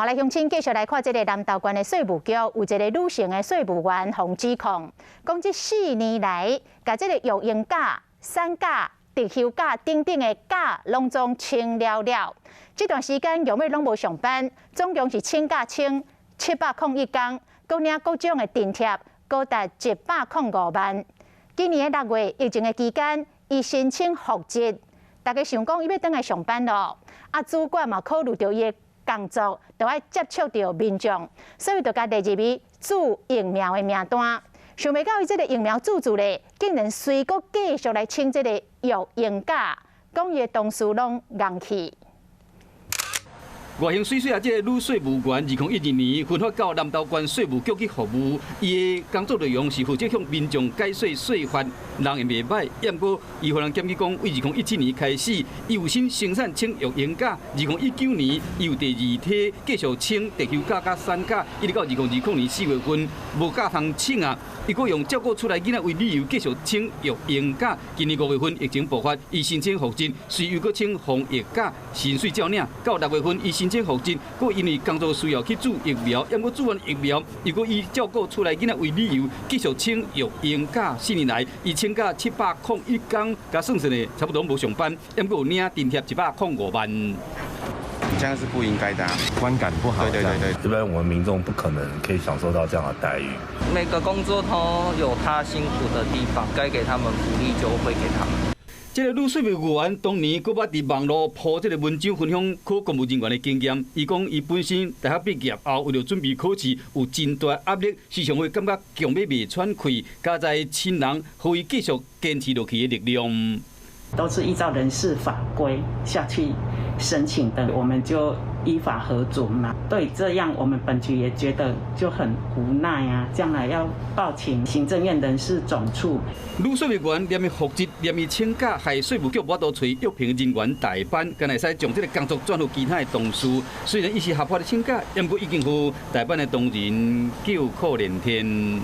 好來，鄉親繼續來看這个南投縣的稅務局，有一个女性的稅務員洪指控，講這4年來，共這个育嬰假、產假、特休假等等的假，攏總請了了。這段時間用欲攏無上班，總共是請假請701工，閣領各種的津貼，高達105萬。今年的6月疫情的期間，伊申請復職，大家想講伊欲轉來上班囉，啊，主管嘛考慮著伊的工作，著愛接觸著民眾，所以就共列入去注疫苗的名單。想袂到伊這个疫苗注注咧，竟然隨閣繼續來請這个育嬰假，講伊的同事攏戇去。外形媠媠啊！這个女稅務員，2012年分發到南投縣稅務局去服務。伊的工作內容是負責向民眾解說稅法，人緣袂䆀。毋過，伊予人檢舉講，對2017年開始，伊有心生產請育嬰假。2019年，伊有第二梯繼續請特休假佮產假，一直到2020年4月份無假通請啊。伊閣用照顧厝內囡仔為理由繼續請育嬰假。今年5月份疫情爆發，伊申請復職，隨又閣請防疫假，薪水照領。到6月份，伊申請復職，閣因為工作需要去注疫苗，毋過注完疫苗，又閣以照顧厝內囡仔為理由繼續請育嬰假。4年來，伊請假701工，共算算咧，差不多無上班，毋過有領津貼105萬。這樣是不應該的，觀感不好。對對對對，一般我們民眾不可能可以享受到這樣的待遇。每個工作都有他辛苦的地方，該給他們福利就會給他們。這个女稅務員當年閣捌佇網路鋪這个文章分享考公務人員的經驗。伊講伊本身大學畢業後，為著準備考試，有真大壓力，時常會感覺強欲袂喘氣。佳哉親人予伊繼續堅持落去的力量。都是依照人事法規下去申請的，我們就依法核准嘛。對，這樣我們本局也覺得就很無奈啊，將來要報請行政院人事總處。女稅務員連伊復職，連伊請假，害稅務局無法度揣約聘人員代班，敢會使將這个工作轉予其他的同事。雖然伊是合法的請假，毋過已經予代班的同仁叫苦連天。